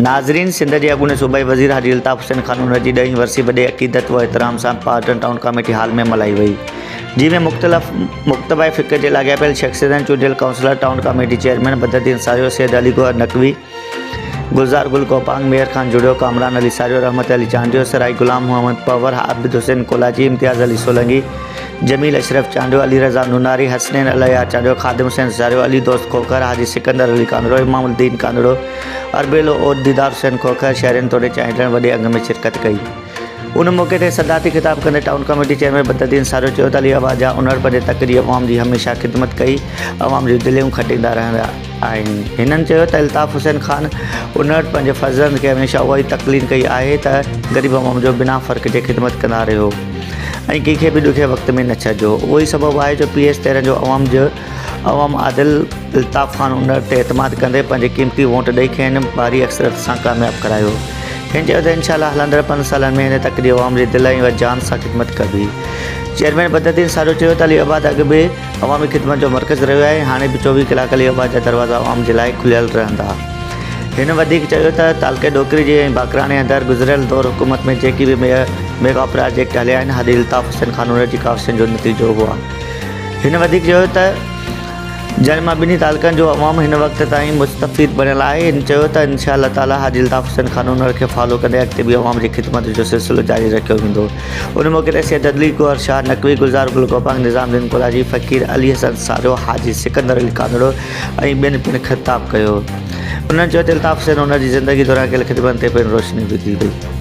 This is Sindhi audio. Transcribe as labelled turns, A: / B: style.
A: ناظرين سنڌ جي اڳوڻي صوبائي وزير حاجي الطاف حسين خان انڙ جي ڏهين ورسي وڏي عقيدت و احترام سان پارٽن ٽائون ڪاميٽي هال ۾ ملهائي وئي جنهن ۾ مختلف مڪتبه فڪر جي لاڳاپيل شخصيتن چونڊيل councillor town committee chairman Badruddin Sario Syed Ali Gohar Naqvi Gulzar Gul Gopang Mehar Khan Jorio Kamran Ali Sario Rahmat Ali Chandio Sarai Ghulam Muhammad Panhwar Abid Hussain Kolachi Imtiaz Ali Solangi Jamil Ashraf Chandio, Ali Raza Nonari, Hasnain Allahyar Chandio, Khadim Hussain Sario, Ali Dost Khokhar, Haji Sikandar Ali Kandhro, Imam Uddin Kandhro, Arbelo Odh, Didar Hussain Khokhar, شهرين توڙي چانهيٽن وڏي انگ ۾ شرڪت ڪئي. ان موقعي تي صدارتي خطاب ڪندي town committee chairman Badruddin Sario چيو ته علي آباد جا انڙ پنهنجي تڪ جي عوام جي هميشه خدمت ڪئي، عوام جون دليون کٽيندا رهندا آهن. هنن چيو ته الطاف حسين خان انڙ پنهنجي فرزند کي هميشه اها ئي تقلين ڪئي آهي ته غريب عوام جو بنا فرق جي خدمت ڪندا رهيو. ۽ ڪنهن کي به ڏکئي وقت ۾ نه ڇڏيو. اهو ئي سبب آهي جو پي ايس 13 جو عوام جو عوام عادل الطاف خان انڙ تي اعتماد ڪندي پنهنجي قيمتي ووٽ ڏئي کين ڀاري اڪثريت سان ڪامياب ڪرايو. هن چيو ته انشاء الله هلندڙ پنج سالن ۾ هن تڪ جي عوام جي دل ۽ جان سان خدمت ڪبي. چيئرمين بدرالدين ساريو چيو ته علي آباد اڳ به عوامي خدمت جو مرڪز رهيو آهي ۽ هاڻي به 24 ڪلاڪ علي آباد جا دروازا عوام جي لاء کليل رهندا. هن وڌيڪ چيو ته تعلقي ڏوڪري جي ۽ باقراڻي اندر گذريل دور حڪومت ۾ جيڪي به ميگا پراجيڪٽ هليا آهن حاجي الطاف حسين خانوڻي جي ڪاوشن جو نتيجو هئا. هن وڌيڪ چيو ته جن مان ٻنهي تعلقن جو عوام هن وقت تائين مستفيد بڻيل آهي. هن چيو ته انشاء الله تعالي حاجي الطاف حسين خانوڻي کي فالو ڪندي اڳتي به عوام جي خدمت جو سلسلو جاري رکيو ويندو. ان موقعي تي سيد علي گوهر شاهه نقوي، گلزار گل گوپانگ، نظام الدين ڪولاچي، فقير علي حسن ساريو، حاجي سڪندر علي ڪانڌڙو ۽ ٻين پڻ خطاب ڪيو. انهن چيو ته الطاف حسين انڙ جي زندگي دوران ڪيل خدمتن تي پڻ روشني وڌي وئي.